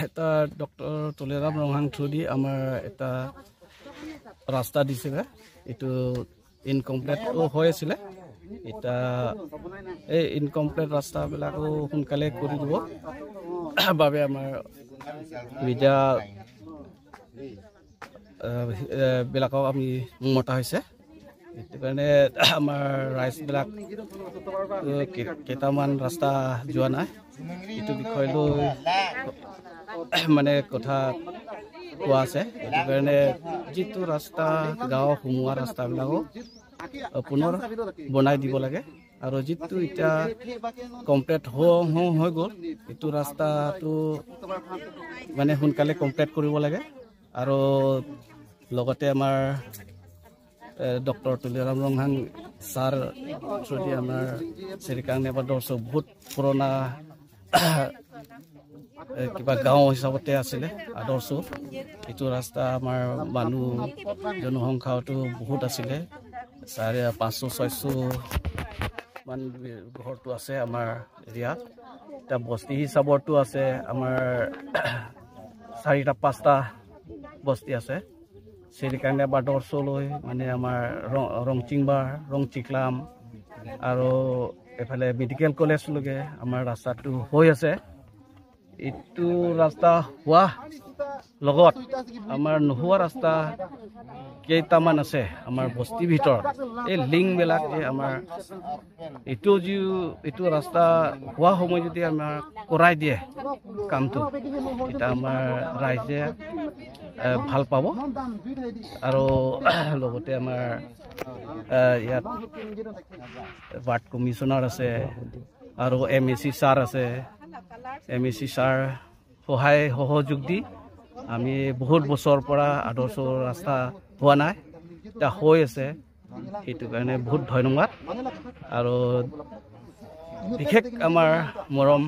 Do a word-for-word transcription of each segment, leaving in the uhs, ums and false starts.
এটা ডক্টৰ তুলিৰাম ৰংহাং থ্ৰুদি আমাৰ এটা ৰাস্তা দিছিলে, এইটো ইনকমপ্লিট হৈ আছিলে। এতিয়া এই ইনকমপ্লিট ৰাস্তাবিলাকো সোনকালে কৰি দিব বাবে আমাৰ মিডিয়া, আহ, আহ, বিলাকক আমি মতা হৈছে। সেইটো কাৰণে আমাৰ ৰাইজবিলাক, আহ, কে- কেইটামান ৰাস্তা যোৱা নাই। এইটো বিষয় লৈ মানে কথা কোৱা আছে। সেইটো কাৰণে যিটো ৰাস্তা, গাঁও সোমোৱা ৰাস্তাবিলাকো, আহ, পুনৰ বনাই দিব লাগে। আৰু যিটো এতিয়া কমপ্লিট হওঁ হওঁ হৈ গ'ল, এইটো ৰাস্তাটো মানে সোনকালে কমপ্লিট কৰিব লাগে। আৰু লগতে আমাৰ, এ, ডক্টৰ তুলিৰাম ৰংহাং ছাৰ থ্ৰুদি আমাৰ চিৰিকাং নেবা দৰ্শ বহুত পুৰণা, এ, কিবা গাঁও হিচাপতে আছিলে আদৰ্শ। এইটো ৰাস্তা আমাৰ মানুহ জনসংখ্যাটো বহুত আছিলে, চাৰে পাঁচশ ছয়শ মান ঘৰটো আছে আমাৰ এৰিয়াত। এতিয়া বস্তি হিচাপতো আছে আমাৰ চাৰিটা পাঁচটা বস্তি আছে। চিৰিকাং নেবা দৰ্শলৈ মানে আমাৰ ৰং- ৰংচিংবাৰ, ৰংচিকলাম আৰু এইফালে মেডিকেল কলেজলৈকে আমাৰ ৰাস্তাটো হৈ আছে। এইটো ৰাস্তা হোৱা লগত আমাৰ নোহোৱা ৰাস্তা কেইটামান আছে আমাৰ বস্তি ভিতৰত। এই লিংকবিলাক এই আমাৰ এইটো যি এইটো ৰাস্তা হোৱা সময় যদি আমাৰ কৰাই দিয়ে কামটো, তেতিয়া আমাৰ ৰাইজে, এ, ভাল পাব। আৰু লগতে আমাৰ, এ, ইয়াত ৱাৰ্ড কমিছনাৰ আছে আৰু এম এ চি ছাৰ আছে। এম এ চি ছাৰ সহায় সহযোগ দি আমি বহুত বছৰৰ পৰা আদৰ্শ ৰাস্তা হোৱা নাই, এতিয়া হৈ আছে। সেইটো কাৰণে বহুত ধন্যবাদ। আৰু বিশেষ আমাৰ মৰম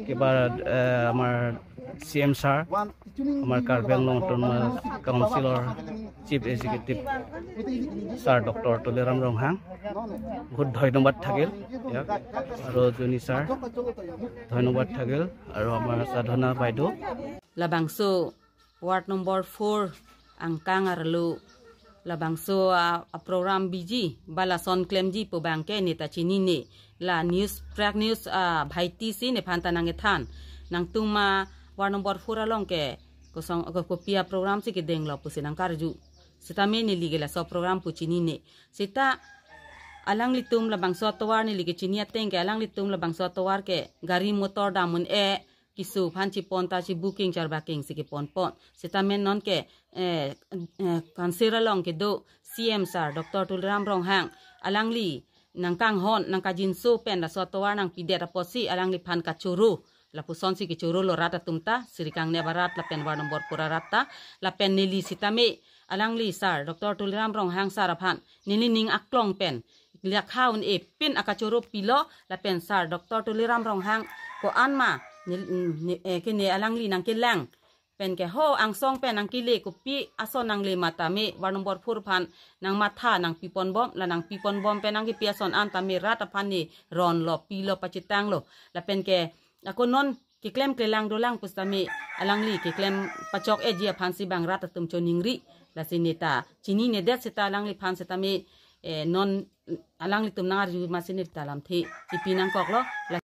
কিবা, এ, আমাৰ চি এম ছাৰ, আমাৰ কাৰ্বি আংলং অট'নমাছ কাউন্সিলৰ chief executive sir doctor Tuliram Ronghang, বহুত ধন্যবাদ থাকিল ইয়াক। আৰু জুনি ছাৰ, ধন্যবাদ থাকিল। আৰু আমাৰ সাধনা বাইদেউ। Labangso ward number four angkang arlo labangso a, a program biji ba lason klemji pu abangke neta chinine. La news, prak news, a, bhaiti si nephan ta nangkethan. Nangtum ma ward number four along ke kosong, ko- kopi a program si kedenglo pusi nangkarju. Sitame neli ke laso program pu chinine. Sita alanglitum labangso atovar neli kechini ateng ke alanglitum labangso atovar ke gari motor dam un-e, keso aphan chepon ta che booking charbaking si keponpon. Sitame non ke, eh, eh, Kansir along kedo C M sir Doctor Tuliram Ronghang, alangli nangkanghon nangkajinso pen laso atovar nangpidet apotsi alangliphan kachoro. Lapuson si kechoro lo rat atum ta, Sirikang Neba rat lapen ward number four arat ta, lapen neli sitame alangli sir Doctor Tuliram Ronghang sir aphan neli ning aklong pen lakha un-e pin akachoro pilo, lapen sir Doctor Tuliram Ronghang ko-an ma nel-, ne, eh, kene alangli nangkelang pen ke ho angsong pen nangkele kopi ason nangle ma tame ward number four aphan nangmatha nangpiponbom, la nangpiponbom pen nangkepi ason an tame rat aphan ne ronlo pilo pachitanglo, lapen ke ako non keklem klelang dolang pusitame alangli keklem pachok-eji aphan si bang rat atum choningri. Lasi neta chininedet sita alangliphan sitame, eh, non alanglitum nangarju ma si neta lamthe chipi nangkoklo. La